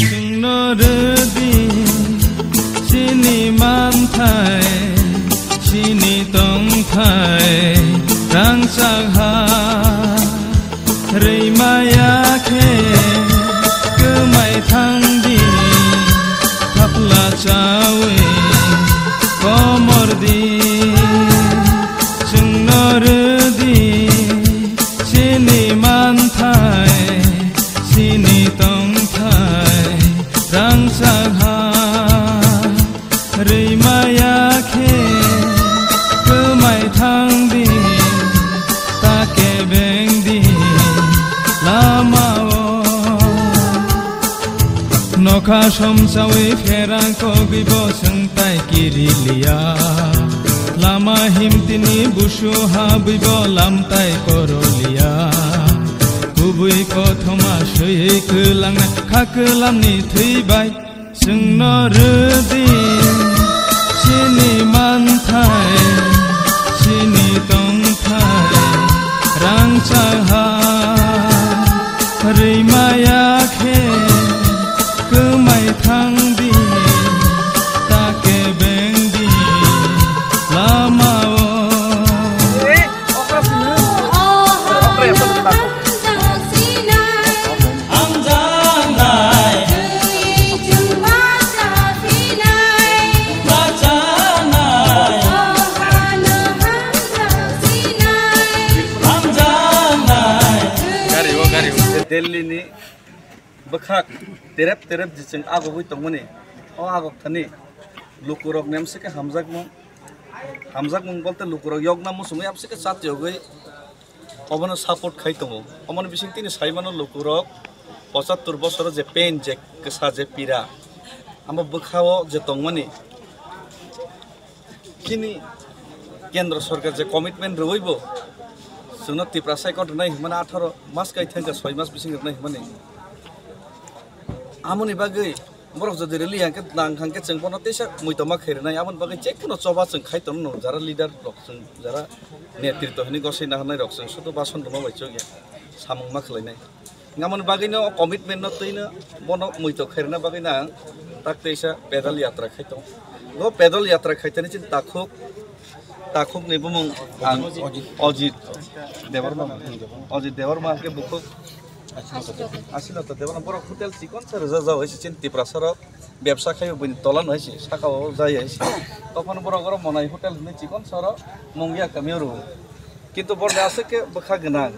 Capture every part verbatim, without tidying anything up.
Chwngno rwdi chini manthai, chini tongthai rangchak ha. Rwi maya khe kwmai thangdi, thapla chawi komordi. Chwngno rwdi chini manthai, chini tongthai rangchak ha. Rwi maya khe kwmai thangdi, ta kebengdi lamao. Nokha somsawi pherang kogwibo chwngtai kiriliya. Lama himtini busu habwibo lamtai koroliya. Kubui kothoma swiwi kwlangnai kha kwlamni thwi bai. Chwngno rwdi chini manthai, chini tongthai rangchak ha. Rwi maya khe kwmai thangdi, ta kebengdi lamao. Delhi ni bwkhak terep terep je chwng agogwi tongmani, o agok thani lukurok nemse khe hamjakmung, hamjakmung bolte lukurok yokna muchungwi amse khe chatiyogwi obono support khai tongo. Omoni bising tini saimano lukurok pochattor bosoro je pain, je kwsa, je pira, amo bwkhao je tongmani, chini kendro sorkar je commitment rwui bo chwngno Tiprasa accord rwnai hwnmani, atharo mas kai thangkha soi mas bising rwnai hwnmani. Amoni bagwi borok jodi rwli hwnkhe, nang hwnkhe chwng bono teisa muitu ma khairwnai. Aboni bagwi jekhuno choba chwng khai tongo, jara leader rok chwng, jara netritw hinwi gosoi naharnai rok chwng sudu bason rwma bai chwng ya samung ma khlainai. Aboni bagwino o commitment no twino bono muitu khairwna bagwino ang tak teisa pedal yatra khai tongo. Bo pedal yatra khaitani chini takhuk, takhukni bumung ang Ojit Debbarma, Ojit Debbarma hwnkhe bukhuk Asinata Debbarma, borok hotel chikon sa rwjak jao hai se chini Tiprasa rok bebsa khai buini tola no hai se saka o jai hai se. Tophano borok oro Monai hotel hinwi chikon sa oro mungya kamio rwo. Kintu borok aswk khe bwkha gwnang.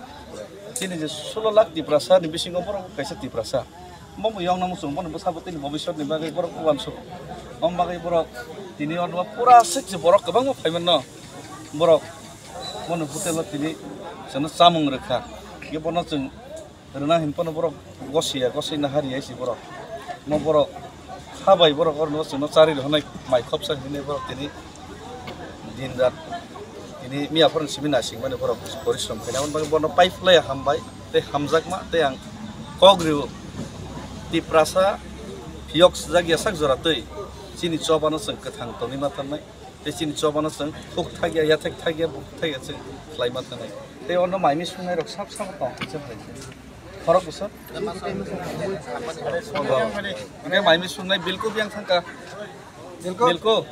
Chini je sulo lakh Tiprasa ni bisingo borok kaisa Tiprasa. Omo bo yongna muchung, bono bwsa bo tini bobiswt ni bagwi borok uansuk. Omo bagwi borok tini ono pura aswk je borok kwbangma phaimanno borok bono hotel o tini chwngno chamung rwkha. Ye bono chwng rwna hinphano borok gosiya, gosoi nahariya se borok. Mo borok kha bai borok oro chwngno chari rw hwnwi mai khopsa hinwi borok tini din rat tini miya phorong simi naisingmani borok porishrom khaina. Aboni bagwi bono pai phlai hambai tei hamjakma tei ang kok rwo Tiprasa phiyok sijak ya sak jora twi chini chobano chwng kwthang tongwi ma thangnai. Tei chini chobano chwng huk thakya, yathek thakya, bukhuk thakya chwng khlai ma thangnai. Tei ono maimi swngnai rok sab sabo tong khe chwng hai khe. Khorok bwswk? Hwnkhe maimi swngnai bilkul yang thangkha. Bilkul? Bilkul.